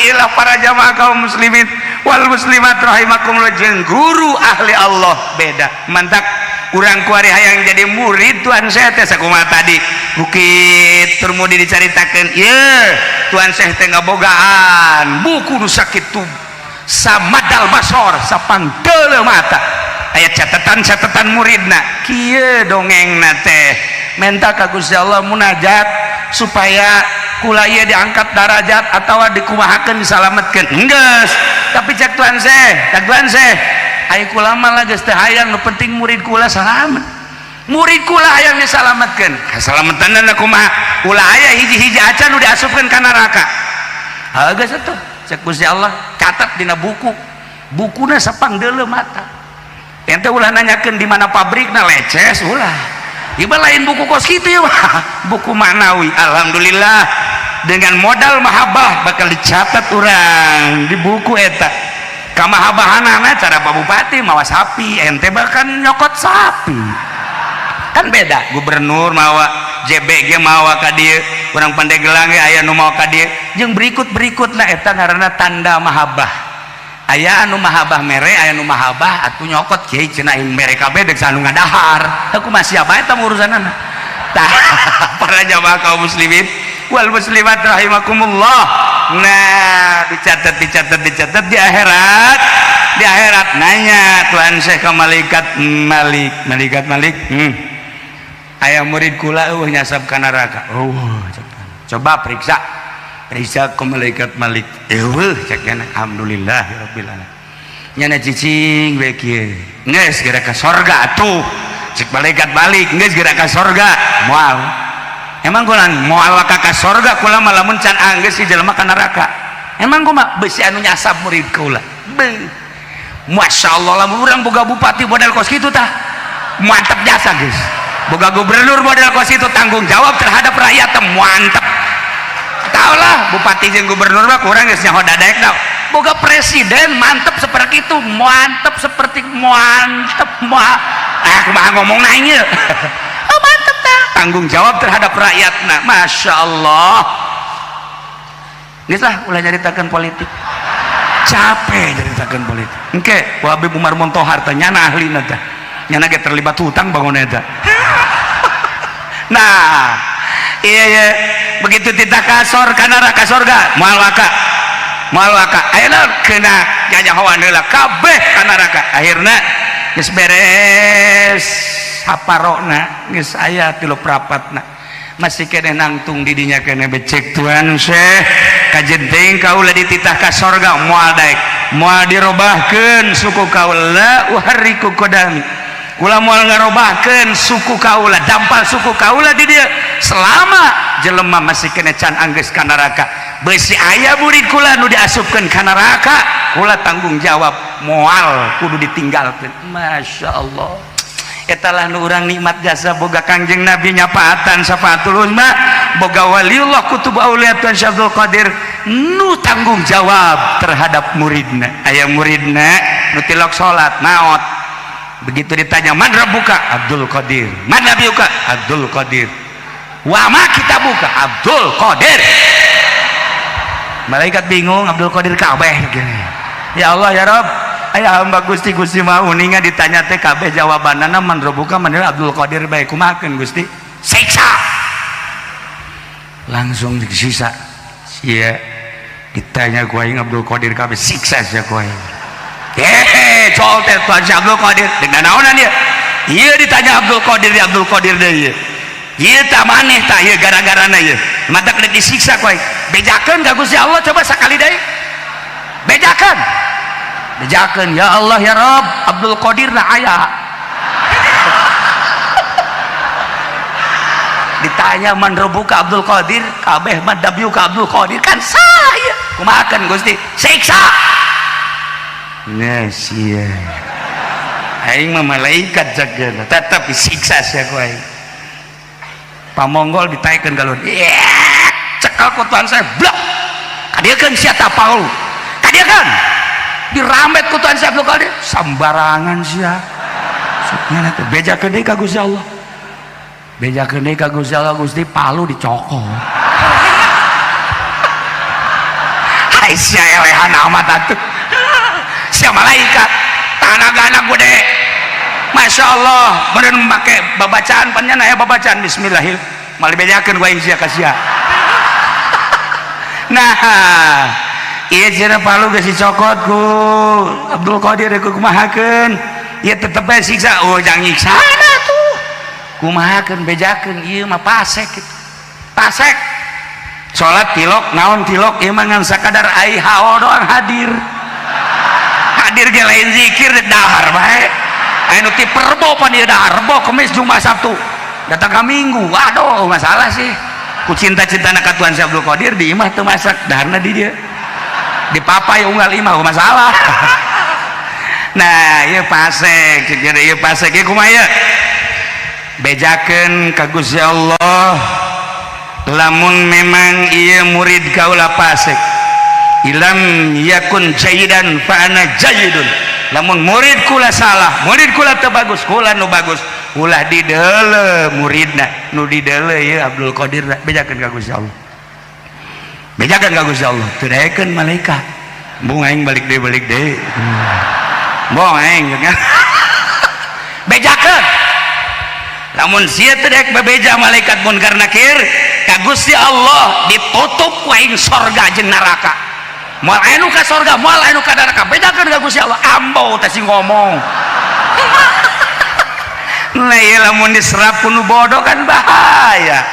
Ilah para jamaah kaum muslimin wal muslimat rahimakumullah, jeung guru ahli Allah beda. Mantak urang kuari hayang jadi murid Tuan Syekh teh sakumaha tadi Bukit Turmudi dicaritakeun, ieu Tuan Syekh teh ngabogaan buku nu sakitu samadal basor sapangdeuleu mata, aya catatan-catatan muridna kieu dongengna teh menta ka Gusti Allah munajat supaya kula ieu diangkat darajat atawa dikumahakeun disalametkeun enggeus. Tapi cek Tuan Syekh, cek Tuan Syekh, ai kula mah lah geus teu hayang, nu penting murid kula salamet, murid kula hayang disalametkeun. Kasalametanna kumaha? Ulah aya hiji-hiji acan nu diasupkeun ka neraka. Heuh geus atuh, cek Gusti Allah catat dina buku, bukuna sapangdeuleu mata. Ente ulah nanyakeun di mana pabrikna, leces ulah. Ieu lain buku kos kitu ieu mah, buku maknawi. Alhamdulillah dengan modal mahabbah bakal dicatat urang di buku eta. Kamahabahanana cara Pak Bupati mawa sapi, ente bahkan nyokot sapi. Kan beda, gubernur mawa JBG mawa ka dieu, urang Pandeglang ge aya nu mawa ka dieu. Jeung berikut-berikutna eta ngaranna tanda mahabbah. Aya anu mahabbah mere, aya anu mahabbah atuh nyokot kiai cenah aing mere kabeh deuk anu ngadahar. Heuh kumaha siapa eta urusanana. Tah para jamaah kaum muslimin wal muslimat rahimakumullah. Nah, dicatat dicatat dicatat di akhirat, di akhirat nanya Tuhan Syekh ke malaikat Malik, malaikat Malik, aya murid kula eueuh nyasab ka neraka. Oh, coba periksa. Periksa ke malaikat Malik. Eueuh cek nya, alhamdulillahirabbil alamin. Nyana cicing we kieu. Geus geura ka sorga atuh. Cek malaikat Malik, geus geura ka sorga. Moal. Emang kula moal ka sorga kula mah lamun can anggeus si jelema ka neraka. Emang kumaha beusi anu nyasab murid kula. Beuh. Masya Allah lamun urang boga bupati model kos kitu tah. Mantap jasa geus. Boga gubernur model kos kitu tanggung jawab terhadap rakyat teh mantap. Tahu lah bupati jeung gubernur mah kurang geus nyaho dadaek tau. Boga presiden mantep seperti itu, mantep seperti mantep mah. Ah kumaha ngomong ieu. Oh mantep tah. Tanggung jawab terhadap rakyatna. Masya Allah. Geus lah ulah nyaritakeun politik. Capek nyaritakeun politik. Engke ku Habib Umar Montohar teh nyana ahlina teh. Nyana ge terlibat hutang bangun eta. Nah, iya iya begitu titah kasor ka neraka sorga moal waka, moal waka ayeuna kena nyanyahoan heula kabeh ka neraka. Akhirna geus beres haparona, geus aya tilu prapatna, masih kene nangtung di dinya kene becek Tuan Syekh kajen teuing kaula dititah ka sorga moal daek, moal dirobahkeun suku kaula, uharriku qadami, kula moal ngarobahkeun suku kaula, dampal suku kaula di dieu selama jelema masih kene can anggeus ka neraka. Beusi aya murid kula nu diasupkeun ka neraka, kula tanggung jawab moal kudu ditinggalkeun. Masya Allah, eta lah nu urang nikmat jasa boga Kangjeng Nabi nyapaatan syafaatul uzma, boga waliullah kutub aulia Tuan Syekh Abdul Qadir nu tanggung jawab terhadap muridna. Aya muridna nu tilok salat maot, begitu ditanya man rabbuka, Abdul Qadir, man nabiyuka, Abdul Qadir, wa ma kitabuka, Abdul Qadir. Malaikat bingung, Abdul Qadir kabeh. Ya Allah ya Rabb, aya hamba Gusti, Gusti mau uninga ditanya teh kabeh jawabanana man rabbuka man Abdul Qadir bae, kumahakeun Gusti? Siksa. Langsung disiksa. Sia ditanya ku aing Abdul Qadir kabeh, siksa sia ku aing. Hehe, col teh Tuan Syekh Abdul Qadir dengan naonan ieu? Ieu ditanya Abdul Qadir, Abdul Qadir deui ieu. Ieu tah maneh tah ieu gara-garana ieu. Matak rek disiksa ku aing. Bejakeun ka Gusti Allah coba sakali deui. Bejakeun. Bejakeun ya Allah ya Rabb, Abdul Qadir na aya. Ditanya man rabbuka Abdul Qadir, kabeh man nabiyuka Abdul Qadir, kan salah ieu. Kumahakeun Gusti? Siksa. Nah, sia. Aing mah malaikat jageuna, tetep disiksa sia ku aing. Pamonggol ditaekeun galon. Yeah, cekal ku Tuhan saya, blok. Kadieukeun sia ta Paul. Kadieukeun. Diramet ku Tuhan saya Abdul Qadir, sambarangan sia. Suknya teh bejakeun deui ka Gusti Allah. Bejakeun deui ka Gusti Allah, Gusti palu dicokot. Aisyah elehan amat atuh. Sia malaikat tanagana gede, Masya Allah. Bener make babacaan pan nya, aya babacaan bismillahirrahmanirrahim, malah bejakeun ku aing sia ka sia. Nah, iya, cenah palu geus dicokot ku Abdul Qadir, ku kumahakeun ieu? Tetep bae siksa. Oh, jangan nyiksa tuh, kumahakeun, bejakeun, ieu mah pasek gitu, pasek salat tilok naon tilok, ieu mah ngan sakadar ai haol doang, hadir hadir ge lain zikir, dahar bae. Anu ti Rebo pan ieu dahar, Rebo, Kemis, Jumat, Sabtu, datang ka Minggu. Waduh, masalah sih ku cinta-cinta ka Tuhan Syekh Abdul Qadir. Di imah teu masak, daharna di dieu, di papai unggal imah masalah. Nah, ieu pasek cek, ieu pasek, ieu kumaha ieu? Bejakeun ka Gusti Allah, lamun memang ieu murid kaula pasek, ilam yakun jayidan fa ana jayidun. Lamun murid kula salah, murid kula teu bagus, kula nu bagus. Ulah dideuleu muridna, nu dideuleu ieu Abdul Qadir. Bejakeun ka Gusti Allah, bejakeun ka Gusti Allah, teu daekeun malaikat. Bung aing balik deui, balik deui, bong aing bejakeun. Lamun sia teu daek bebeja malaikat munkar nakir ka Gusti Allah, ditutup ku aing sorga jeung neraka, moal aya nu ka sorga, moal aya nu ka neraka. Bejakeun ka Gusti Allah. Ambo teh sing ngomong. Nah, ieu lamun diserap ku nu bodoh kan bahaya.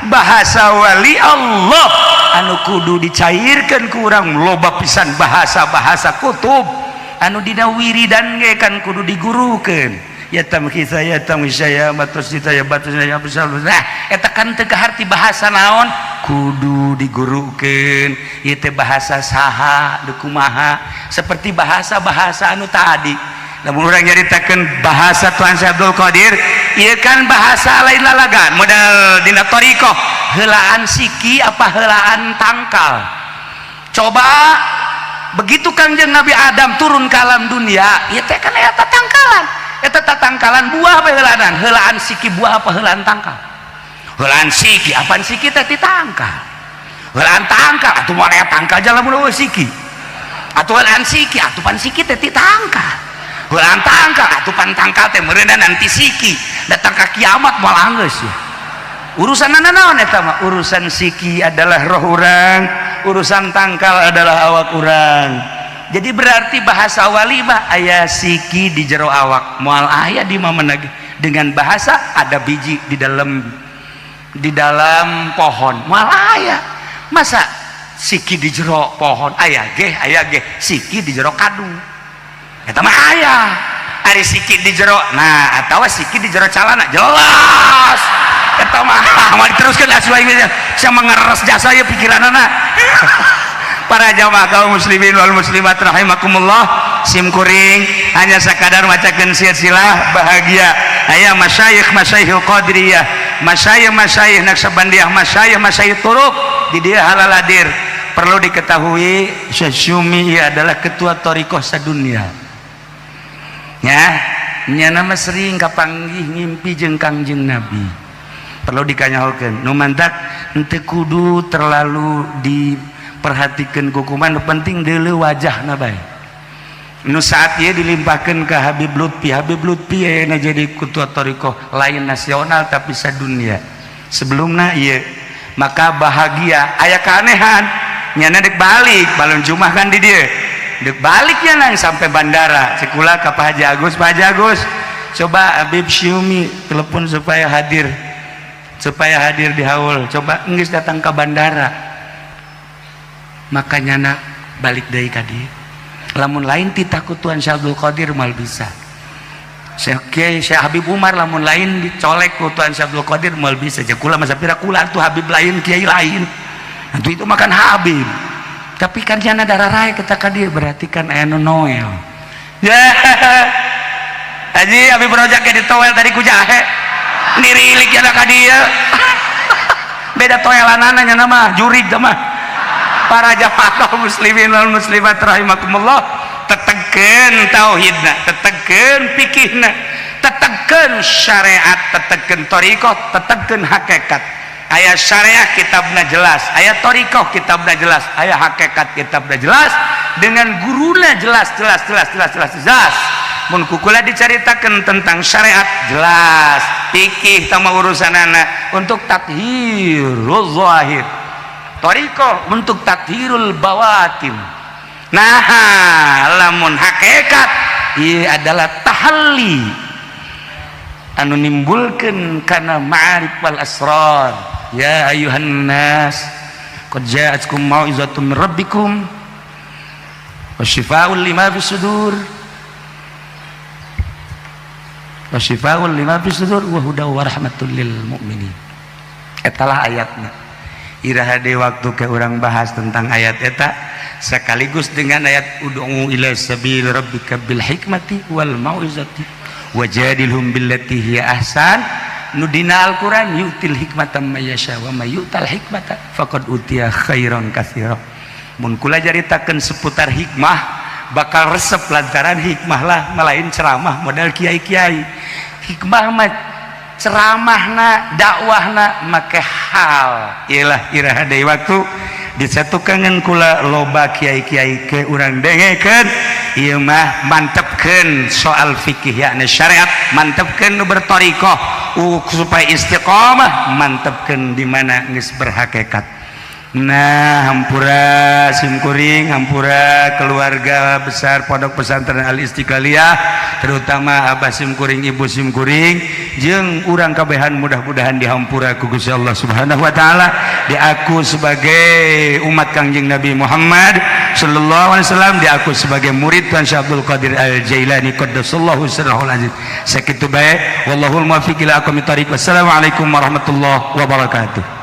Bahasa wali Allah anu kudu dicairkan ku urang loba pisan, bahasa-bahasa kutub anu dina wiridan ge kan kudu digurukeun, ya tamkisa, ya tamkisa, ya batus cita, ya batus, ya besar. Nah, eta kan teu kaharti bahasa naon, kudu digurukeun ieu teh bahasa saha, deuk kumaha, seperti bahasa-bahasa anu tadi. Lamun urang nyaritakeun bahasa Tuhan Syekh Abdul Qadir ieu kan bahasa lain lalagan, modal dina thariqah, heulaan siki apa heulaan tangkal. Coba begitu Kangjeng Nabi Adam turun ke alam dunia, ieu teh kan eta tangkalan, eta tangkalan buah apa heulaanan? Heulaan siki buah apa heulaan tangkal? Heulaan siki. Apaan siki teh ti tangkal? Heulaan tangkal atuh, moal aya tangkal jalan mun eueuh siki. Atuh heulaan siki atuh, pan siki teh ti tangkal. Heulaan tangkal atuh, pan tangkal teh meureunna nanti siki datang ka kiamat, moal anggeus ya. Urusan naon eta mah? Urusan siki adalah roh urang, urusan tangkal adalah awak urang. Jadi berarti bahasa wali mah aya siki di jero awak, moal aya di mana lagi. Dengan bahasa ada biji di dalam pohon, moal aya. Masa siki di jero pohon? Aya ge, aya ge siki di jero kadu, eta mah aya. Ari siki di jero, nah, atau siki di jero calana, jelas eta mah mau diteruskan asuh aing sama ngeres jasa ya pikiranana. Para jamaah kaum muslimin wal muslimat rahimakumullah, sim kuring hanya sakadar macakeun silsilah bahagia. Aya masyayikh, masyayikh qadiriyah, masyayikh, masyayikh naqsabandiyah, masyayikh, masyayikh turuq di dieu halal hadir. Perlu diketahui, Syekh Syumi ia adalah ketua thariqah sadunia ya. Nya nama sering kapanggih ngimpi jeung Kangjeng Nabi. Perlu dikanyahokeun, nu mantak henteu kudu terlalu diperhatikan kukuman, nu penting deuleu wajahna bae. Nu saat ieu dilimpahkeun ke Habib Lutfi. Habib Lutfi ayeuna jadi ketua thariqah lain nasional tapi sadunia. Sebelumna ieu maka bahagia. Aya keanehan, nyana dek balik balon jumah kan di dieu, dek balik nya nang sampai bandara, cek kula ka Pak Haji Agus, "Pak Haji Agus, coba Habib Syumi telepon supaya hadir, supaya hadir di haul." Coba geus datang ke bandara, makanya nak balik deui ka dieu. Lamun lain titah ku Tuhan Syekh Abdul Qadir mal bisa. Syekh Kiai Syekh Habib Umar lamun lain dicolek ku Tuhan Syekh Abdul Qadir mal bisa. Jeung kula masa pira kula tuh Habib lain, kiai lain. Nanti itu makan Habib. Tapi kan jana darah raya kita ka dieu, berarti kan aya nu Noel. Ya. Haji Habib Rojak ge ditoel tadi ku jahe. Nirilik jana ka dieu. Beda toelanana nya mah, jurig mah. Para jamaah kaum muslimin wal muslimat rahimakumullah, tetegkeun tauhidna, tetegkeun fikihna, tetegkeun syariat, tetegkeun thariqah, tetegkeun hakikat. Aya syariah kitabna jelas, aya thoriqoh kitabna jelas, aya hakikat kitabna jelas, dengan guruna jelas, jelas, jelas, jelas, jelas, jelas. Mun kukula diceritakan tentang syariat jelas, fikih sama urusan anak untuk tathirul zahir, thoriqoh untuk tathirul bawatin. Nah, lamun hakikat iya adalah tahalli anu nimbulkeun kana ma'arif wal asrar. Ya ayuhan nas qad ja'atkum mau'izatun min rabbikum wa syifaa'un lima fis sudur wa syifaa'un lima fis sudur wa hudaw wa rahmatul lil mu'minin. Etalah ayatna. Iraha deui waktu ke urang bahas tentang ayat eta sekaligus dengan ayat ud'u ila sabil rabbika bil hikmati wal mau'izati wajadilhum billati hiya ahsan. Nu dina Al-Qur'an yu'til hikmata may yasha wa may yu'tal hikmata faqad utiya khairan katsira. Mun kula caritakeun seputar hikmah bakal resep, lantaran hikmah lah malain ceramah modal kiai-kiai. Hikmah mah ceramahna, dakwahna make hal iyalah. Iraha deui waktu disatukangan kula loba kiai-kiai ke urang dengekeun. Ieu mah mantepkeun soal fikih, yakni syariat, mantepkeun nu berthoriqoh supaya istiqomah, mantepkeun di mana geus berhakikat. Nah, hampura simkuring, hampura keluarga besar Pondok Pesantren Al Istiqlaliyah, terutama abah simkuring, ibu simkuring, jeung urang kabehan, mudah-mudahan dihampura ku Gusti Allah Subhanahu wa taala, diaku sebagai umat Kangjeng Nabi Muhammad sallallahu alaihi wasallam, diaku sebagai murid Tuan Syekh Abdul Qadir Al Jailani qaddasallahu sirrahul aziz. Sakitu bae, wallahul muwaffiq ila aqwamit thariq. Wassalamualaikum warahmatullahi wabarakatuh.